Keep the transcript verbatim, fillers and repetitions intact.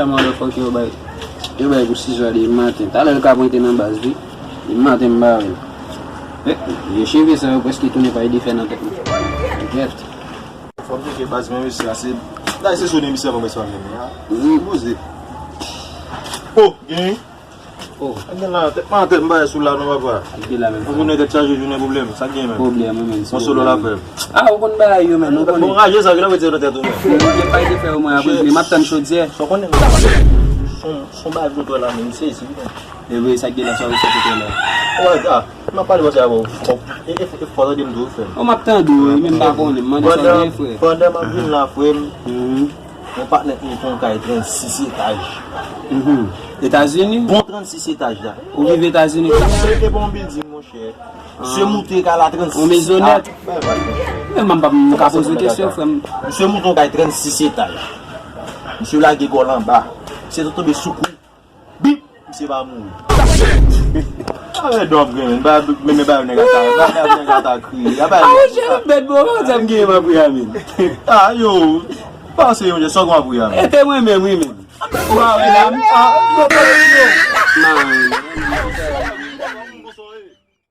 Motherfucker, yo bay, yo bay pou sis zwa demen maten. Talè l ka pwente nan baz, wi. Demen maten, m ba yo. Eh, vye cheve sa yo prèske tounen pay de fè nan tèt mwen. Jèf. Fò m tcheke baz, men mesye a se, la se sone misye avan mesye a vini a. Poze. Oh, gen. Oh. Gen la, tèt mwen, tèt m bay sou la non, papa. Ak de la menm. Mwen konnen tèt chaje jounen pwoblèm, sa gen menm. Pwoblèm, wi, menm. Mwen solo la frè m. Ah, ou konn bagay yo, menm, ou konnen. Bon, raje sa, ki la wete nan tèt ou, menm. Gen pay de fè, mwen, apre, men m ap tann chodyè. Sa w konnen, son, son bagay nou twè la, menm, sezi, menm. E vre, sa k gen la, sa ou sot kote la. Wè, sa, m ap pale panse avè w. Fò, e, e, e, fò tande m tou, frè m. O, m ap tande w, wi, men m pa konnen, m mande sa w gen, frè. Pandan m ap vin la, frè m, yon patnè m te fè yon kay trannsis etaj. Mhm. Etazini? Bon trannsis etaj la. Ou viv Etazini? Se te pa yon bilding, monchè. Se moute kay la trannsis. Yon mezonèt? Ah, bay, bay, bay. Men m pa m ka poze w kesyon, frè m. Misye moute yon kay trannsis etaj. Misye lage kò l anba. Misye tonbe sou kou. Bip! Misye pa mouri. Avè don ap grenmen, ba, men, men ba nèg ata, ba, ba nèg ata kriye. A, ba, a, monchè, nou bèt, bro, pa sa m gen m ap ri a, men. Ah, yo, panse, monchè, sa w gen m ap ri a, men. E te mwen menm, wi, men. Ou pa ri la, m, ah, yo, pa ri, yo. Man.